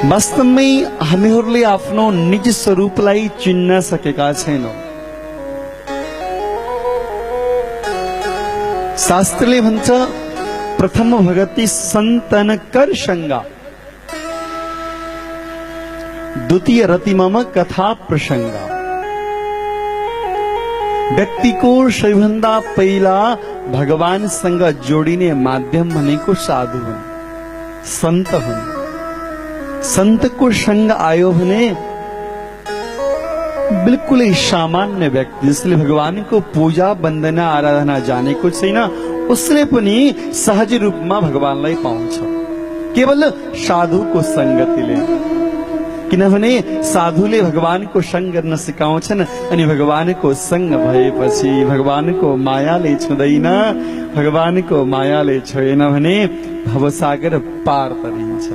वास्तवमै हामीहरूले आफ्नो निज स्वरूपलाई चिन्न सकेका छैनौं। शास्त्रले भन्छ प्रथम भगति सन्तन कर संगा, द्वितीय रति मम कथा प्रसंगा। व्यक्तिको सबैभन्दा पहिला भगवानसँग जोडिने माध्यम भनेको साधु हुन्, सन्त हुन्। सन्तको संग आयो भने बिल्कुलै सामान्य व्यक्ति जसले भगवानको पूजा वन्दना आराधना जानेको छैन उसले पनि सहज रूपमा भगवानलाई पाउँछ, केवल साधुको संगतिले। किनभने साधुले भगवानको संग गर्न सिकाउँछन् अनि भगवानको संग भएपछि भगवानको मायाले छुँदैन, भगवानको मायाले छोएन भने भवसागर पार तरिन्छ।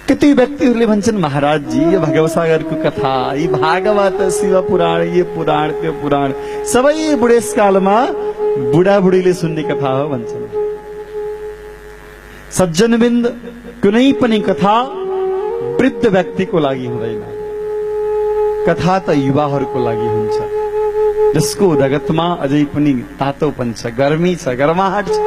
कति व्यक्तिहरूले भन्छन् महाराज जी यो भगवसागरको कथा, यी भागवत शिव पुराण, ये पुराण त्यो पुराण सबै बुढेसकालमा बुढाबुढीले सुन्ने कथा हो भन्छन्। सज्जनबिन्द कुनै पनि कथा वृद्ध व्यक्तिको लागि हुँदैन, कथा त युवाहरूको लागि हुन्छ, जसको रगतमा अझै पनि तातोपन छ, गर्मी छ, गर्माहट छ।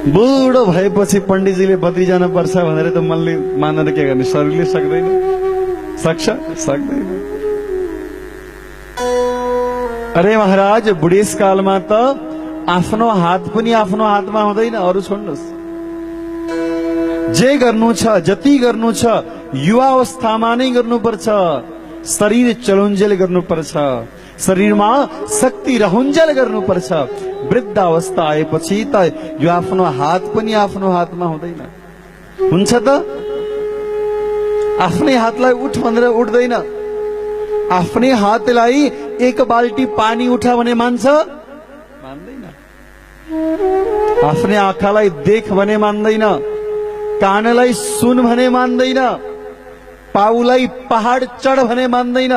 बुढो भएपछि पण्डितजीले बद्री जान पर्छ भनेर त मनले मानेर के गर्ने, शरीरले सक्दैन, सक्छ सक्दैन। अरे महाराज बुढेसकालमा त आफ्नो हात पनि आफ्नो हातमा हुँदैन, अरू छोड्नुहोस्। जे गर्नु छ, जति गर्नु छ युवा अवस्थामा नै गर्नुपर्छ। शरीर चलुन्जेल गर्नुपर्छ, शरीरमा शक्ति रहुन्जेल गर्नुपर्छ। वृद्ध अवस्था आएपछि त यो आफ्नो हात पनि आफ्नो हातमा हुँदैन। हुन्छ त आफ्नै हातलाई उठ भनेर उठ्दैन, आफ्नै हातलाई एक बाल्टी पानी उठा भने मान्छ? मान्दैन। आफ्नै आँखालाई देख भने मान्दैन, कानलाई सुन भने मान्दैन, पाउलाई पहाड चढ भने मान्दैन।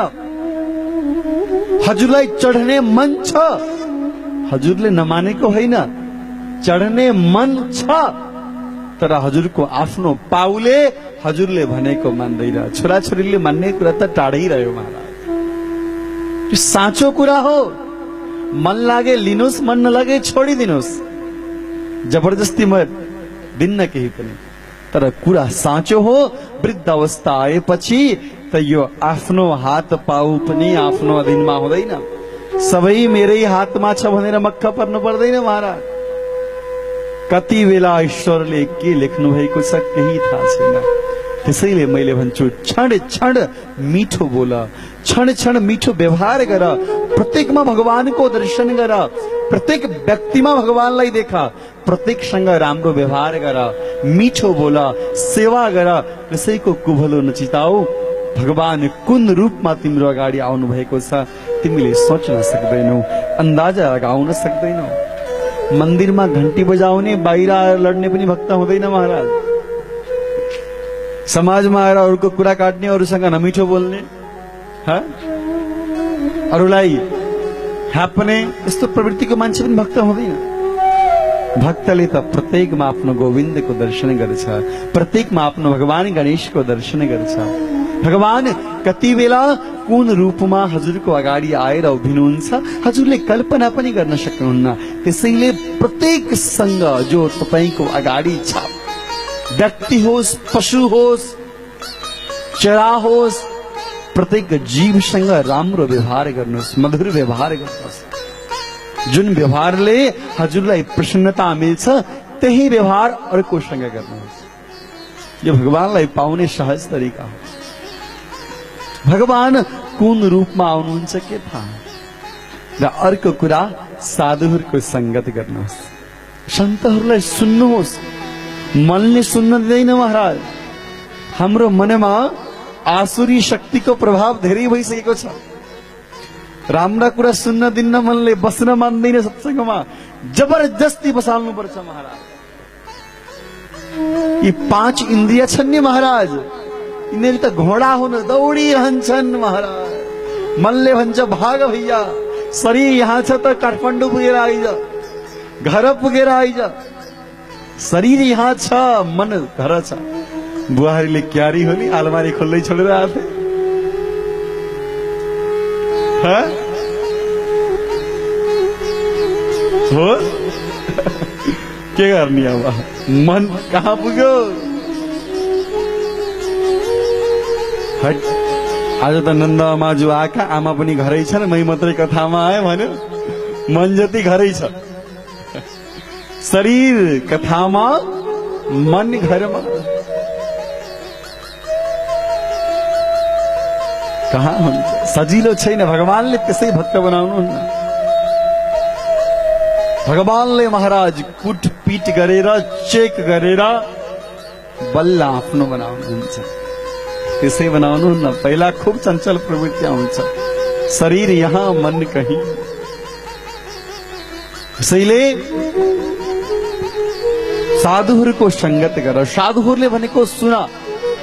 हजुरलाई चढ्ने मन छ, हजुरले नमानेको होइन, चढ्ने मन छ, तर हजुरको आफ्नो पाउले हजुरले भनेको मान्दैन। छोराछोरीले मान्ने कुरा त टाढै रह्यो महाराज, यो साँचो कुरा हो। मन लागे लिनुहोस्, मन नलागे छोडिदिनुहोस्, जबरजस्ती म दिन्न केही पनि, तर कुरा साँचो हो। वृद्ध अवस्था आएपछि त यो आफ्नो हात पाउ पनि आफ्नो अधीनमा हुँदैन। सबै मेरै हातमा छ भनेर मक्ख पर्नु पर्दैन महाराज। कति बेला ईश्वरले के लेख्नु भएको छ केही थाहा छैन। त्यसैले मैले भन्छु क्षण क्षण मिठो बोल, क्षण क्षण मिठो व्यवहार गर, प्रत्येकमा भगवानको दर्शन गर, प्रत्येक व्यक्तिमा भगवानलाई देखा, प्रत्येकसँग राम्रो व्यवहार गर, मिठो बोल, सेवा गर, कसैको कुभलो नचिताऊ। भगवान कुन रूपमा तिम्रो अगाडि आउनु भएको छ तिमीले सोच्न सक्दैनौ, अन्दाजा लगाउन सक्दैनौ। मन्दिरमा घण्टी बजाउने बाहिर आएर लड्ने पनि भक्त हुँदैन महाराज। समाजमा आएर अरूको कुरा काट्ने, अरूसँग नमिठो बोल्ने, अरूलाई ह्याप्ने, यस्तो प्रवृत्तिको मान्छे पनि भक्त हुँदैन। भक्तले त प्रत्येकमा आफ्नो गोविन्दको दर्शन गर्छ, प्रत्येकमा आफ्नो भगवान गणेशको दर्शन गर्छ। भगवान कति बेला कुन रूपमा हजुरको अगाडि आएर उभिनुहुन्छ हजुरले कल्पना पनि गर्न सक्नुहुन्न। त्यसैले प्रत्येकसँग जो तपाईको अगाडि छ, व्यक्ति होस्, पशु होस्, चरा होस्, प्रत्येक जीवसँग राम्रो व्यवहार गर्नुहोस्, मधुर व्यवहार गर्नुहोस्। जुन व्यवहारले हजुरलाई प्रसन्नता मिल्छ त्यही व्यवहार अर्कोसँग गर्नुहोस्। यो भगवानलाई पाउने सहज तरिका हो। भगवान कुन रूपमा आउनुहुन्छ के थाहा। र अर्को कुरा साधुहरूको संगत गर्नुहोस्, सन्तहरूलाई सुन्नुहोस्। मनले सुन्न दिँदैन महाराज। हाम्रो मनमा आसुरी शक्तिको प्रभाव धेरै भइसकेको छ। राम्रा कुरा सुन्न दिन्न मनले, बस्न मान्दैन सत्संगमा, जबरजस्ती बसाल्नु पर्छ महाराज। यी 5 इन्द्रिय छन् नि महाराज, यिनीहरू त घोडा हुन दौडिरहन्छन् महाराज। मनले भन्छ भाग भैया, शरीर यहाँ छ त काठमाडौँ पुगेर आइज, घर पुगेर आइज। शरीर यहाँ छ मन घर छ। बुहारीले क्यारी होली अलमारी खोल्दै छोडेर आएको हो के गर्ने अब मन कहाँ पुग्यो। हट आज त नन्द माजु आका आमा पनि घरै छन् मै मात्रै कथामा आए भन्यो। मन जति घरै छ शरीर कथामा मन घरमा कहाँ हुन्छ। सजिलो छैन। भगवानले त्यसै भक्त बनाउनुहुन्न। भगवानले महाराज कुटपिट गरेर चेक गरेर बल्ल आफ्नो बनाउनुहुन्छ। त्यसै बनाउनुहुन्न। पहिला खूब चञ्चल प्रवृत्ति आउँछ। शरीर यहाँ मन कहीं। त्यसैले साधुहरूको संगत गर। साधुहरूले भनेको सुन।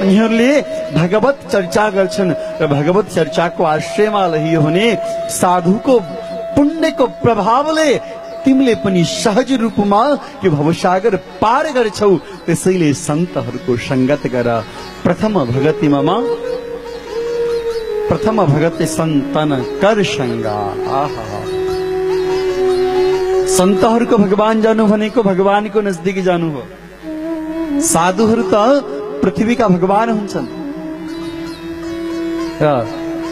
उनीहरूले भगवत चर्चा गर्छन् र भगवत चर्चाको आश्रयमा लहियो भने साधुको पुण्यको प्रभावले तिमीले पनि सहज रूपमा यो भवसागर पार गर्छौ। त्यसैले सन्तहरूको संगत गर। प्रथम भगति ममा प्रथम भगति सन्तन कर संगा। आहा सन्तहरूको भगवान जानु भनेको भगवानको नजदिक जानु हो। साधुहरू त पृथ्वीका भगवान हुन्छन् र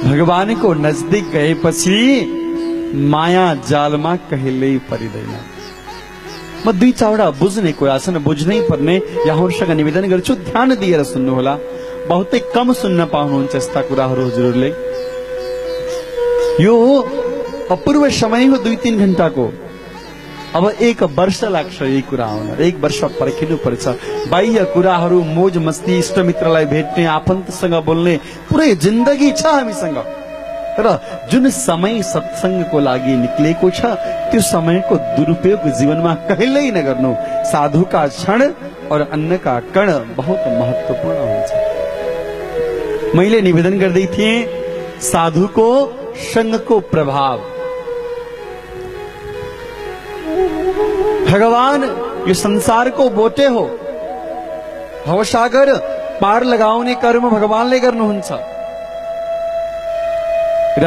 भगवानको नजदिक गएपछि माया जालमा कहिल्यै परिदैन। म दुई चारवटा बुझ्ने कुरा छन्, बुझ्नै पर्ने। यहाँहरूसँग निवेदन गर्छु, ध्यान दिएर सुन्नुहोला। बहुतै कम सुन्न पाउनुहुन्छ यस्ता कुराहरू हजुरहरूले। यो अपूर्व समय हो 2-3 घण्टाको। अब 1 वर्ष लाग्छ यही कुरा आउन। 1 वर्ष पर्खिनु पर्छ। बाह्य कुराहरू, मोज मस्ती, इष्टमित्रलाई भेट्ने, आफन्तसँग बोल्ने पुरै जिन्दगी छ हामीसँग। र जुन समय सत्संगको लागि निक्लेको छ त्यो समयको दुरुपयोग जीवनमा कहिल्यै नगर्नु। साधुका क्षण और अन्नका कण बहुत महत्वपूर्ण हुन्छ। मैले निवेदन गर्दै थिएँ साधुको संगको प्रभाव। भगवान यो संसारको बोटे हो। भवसागर पार लगाउने कर्म भगवानले गर्नुहुन्छ। र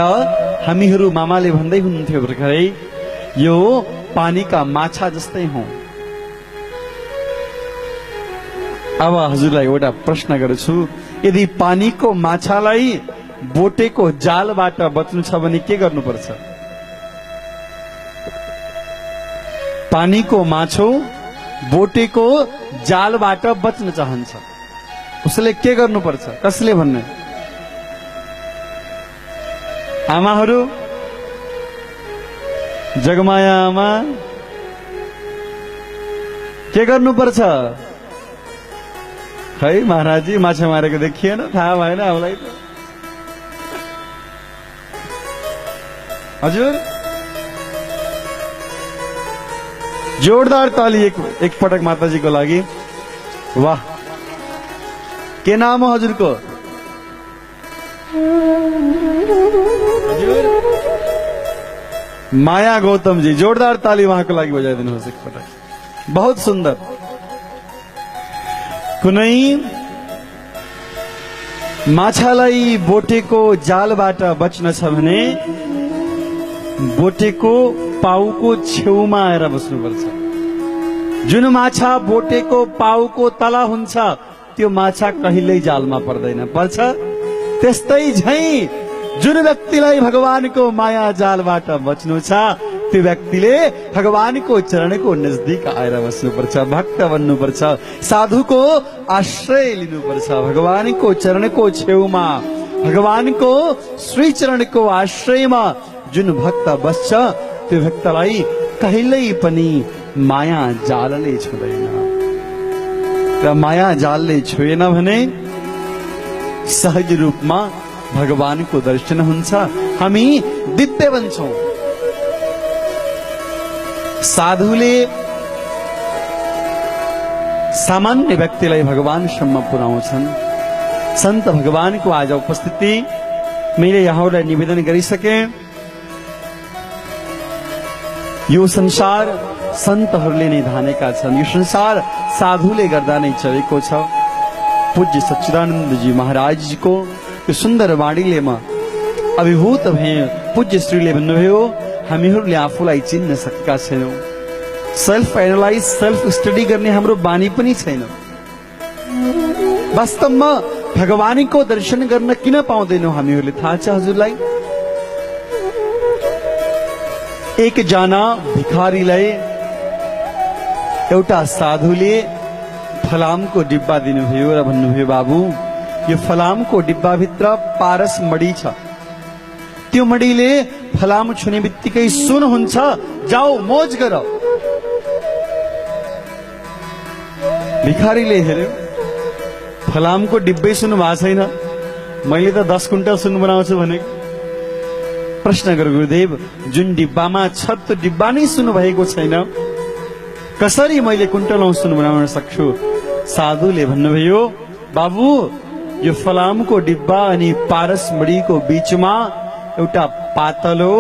हामीहरू मामाले भन्दै हुनुहुन्थ्यो भर्खरै यो पानीका माछा जस्तै हौ। अब हजुरलाई एउटा प्रश्न गर्छु, यदि पानीको माछालाई बोटेको जालबाट बच्नु छ भने के गर्नुपर्छ? पानीको माछो बोटेको जालबाट बच्न चाहन्छ, उसले के गर्नुपर्छ? कसले भन्ने? आमाहरू, जगमाया आमा, के गर्नुपर्छ? खै महाराजी माछा मारेको देखिएन, थाहा भएन हामीलाई त। हजुर जोरदार ताली एक पटक माताजीको लागि। वाह, के नाम हो हजुरको? हजुर माया गौतम जी। जोरदार ताली उहाँको लागि बजाइदिनुहोस् एक पटक। बहुत सुन्दर। कुनै माछालाई बोटेको जालबाट बच्न छ भने बोटेको पाउको छेउमा आएर बस्नुपर्छ। जुन माछा बोटेको पाउको तल हुन्छ त्यो माछा कहिल्यै जालमा पर्दैन। पर्छ त्यस्तै झै जुन व्यक्तिलाई भगवानको माया जालबाट बच्नु छ त्यो व्यक्तिले भगवानको चरणको नजदीक आएर बस्नुपर्छ, भक्त बन्नुपर्छ, साधुको आश्रय लिनुपर्छ। भगवानको चरणको छेउमा, भगवानको श्री चरणको आश्रयमा जुन भक्त बस्छ त्यो भक्तलाई कहिल्यै पनि माया जालले छुँदैन। र माया जालले छुएन भने सहज रूपमा भगवानको दर्शन हुन्छ, हामी दिव्य बन्छौं। साधुले सामान्य व्यक्तिलाई भगवानसम्म पुर्याउँछन्। सन्त भगवानको आज उपस्थिति मैले यहाँलाई निवेदन गरिसके। यो संसार सन्तहरूले नै धानेका छन्। यो संसार साधुले गर्दा नै चलेको छ। पूज्य सच्चिदानन्दजी महाराजजीको यो सुन्दर वाणीले म अभिभूत भए। पूज्य श्रीले भन्नुभयो, हामीहरूले आफूलाई चिन्न सकेका छैनौँ। सेल्फ एनालाइज, सेल्फ स्टडी गर्ने हाम्रो बानी पनि छैन। वास्तवमा भगवानीको दर्शन गर्न किन पाउँदैनौँ हामीहरूले, थाहा छ हजुरलाई? एकजना भिखारीलाई एउटा साधुले फलामको डिब्बा दिनुभयो र भन्नुभयो, बाबु यो फलामको डिब्बाभित्र पारस मडी छ। त्यो मडीले फलाम छुने बित्तिकै सुन हुन्छ, जाऊ मोज गर। भिखारीले हेर्यो, फलामको डिब्बै सुन भएको छैन, मैले त 10 कुन्टल सुन बनाउँछु भने। प्रश्न गर गुरुदेव, जुन डिब्बामा छ त्यो डिब्बा नै सुन भएको छैन, कसरी मैले कुन्टलौं सुन बनाउन सक्छु? साधुले भन्नुभयो, बाबु यो फलामको डिब्बा अनि पारस मडीको बीचमा एउटा पातलो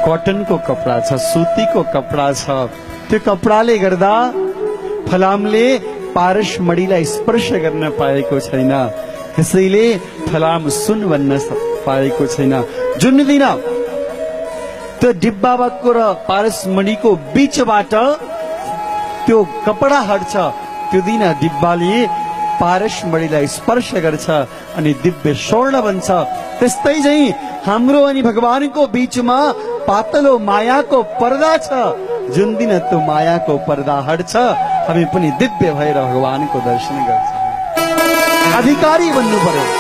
कटनको कपडा छ, सुतीको कपडा छ। त्यो कपडाले गर्दा फलामले पारस मडीलाई स्पर्श गर्न पाएको छैन, त्यसैले फलाम सुन बन्न पाएको छैन। जुन दिन त्यो डिब्बाको र पारस मणिको बीचबाट त्यो कपडा हट्छ, त्यो दिन डिब्बाले पारस मणिलाई स्पर्श गर्छ अनि दिव्य स्वर्ण बन्छ। त्यस्तै चाहिँ हाम्रो अनि भगवानको बीचमा पातलो मायाको पर्दा छ। जुन दिन त्यो मायाको पर्दा हट्छ, हामी पनि दिव्य भएर भगवानको दर्शन गर्छौँ। अधिकारी बन्नु पर्यो।